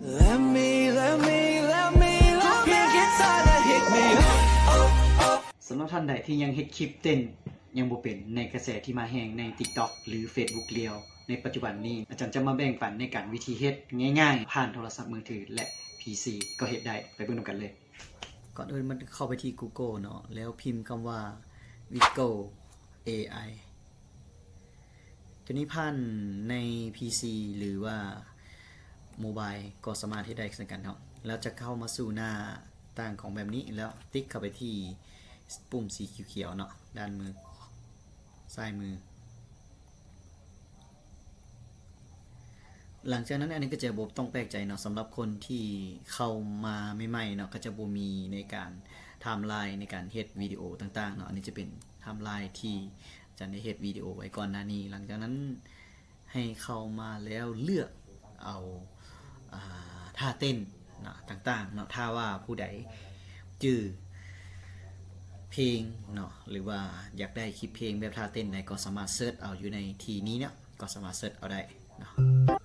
Let me, let me, let me, let me get tired of hit me up, up, up. ສຳລັບທ່ານໃດທີ່ຍັງເຮັດຄລິບເຕັ້ນຍັງບໍ່ເປັນ ໃນກະແສທີ່ມາແຮງໃນ TikTok ຫຼື Facebook Reels ໃນປັດຈຸບັນນີ້, ອາຈານຈະມາແບ່ງປັນໃນການວິທີເຮັດງ່າຍໆ ຜ່ານໂທລະສັບມືຖື ແລະ ພີຊີ ກໍເຮັດໄດ້. ໄປເບິ່ງນຳກັນເລີຍ. ກ່ອນອື່ນມາເຂົ້າໄປທີ່ Google ເນາະ ແລ້ວພິມຄຳວ່າ Wiggle ເອໄອ ຕົວນີ້ຜ່ານໃນ ພີຊີ ຫຼືວ່າ ໂມບາຍ ກໍສາມາດເຮັດໄດ້ຄືກັນເນາະ. ແລ້ວຈະເຂົ້າມາສູ່ໜ້າຕ່າງຂອງແບບນີ້ ແລ້ວຕິກເຂົ້າໄປທີ່ປຸ່ມສີຂຽວໆເນາະ ດ້ານມືຊ້າຍມື. ຫຼັງຈາກນັ້ນ ອັນນີ້ກໍຈະບໍ່ຕ້ອງແປກໃຈເນາະ ສຳລັບຄົນທີ່ເຂົ້າມາໃໝ່ໆເນາະ ກໍຈະບໍ່ມີໃນການ timeline ໃນການເຮັດວິດີໂອຕ່າງໆເນາະ. ອັນນີ້ຈະເປັນ timeline ທີ່ອາຈານໄດ້ເຮັດວິດີໂອໄວ້ກ່ອນໜ້ານີ້. ຫຼັງຈາກນັ້ນໃຫ້ເຂົ້າມາແລ້ວເລືອກເອົາ ອ່າ ທ່າເຕັ້ນເນາະ ຕ່າງໆເນາະ. ຖ້າວ່າຜູ້ໃດຈື່ເພງເນາະ ຫຼືວ່າຢາກໄດ້ຄລິບເພງແບບທ່າເຕັ້ນໃດ ກໍສາມາດເສີດເອົາຢູ່ໃນທີ່ນີ້ເນາະ ກໍສາມາດເສີດເອົາໄດ້ເນາະ.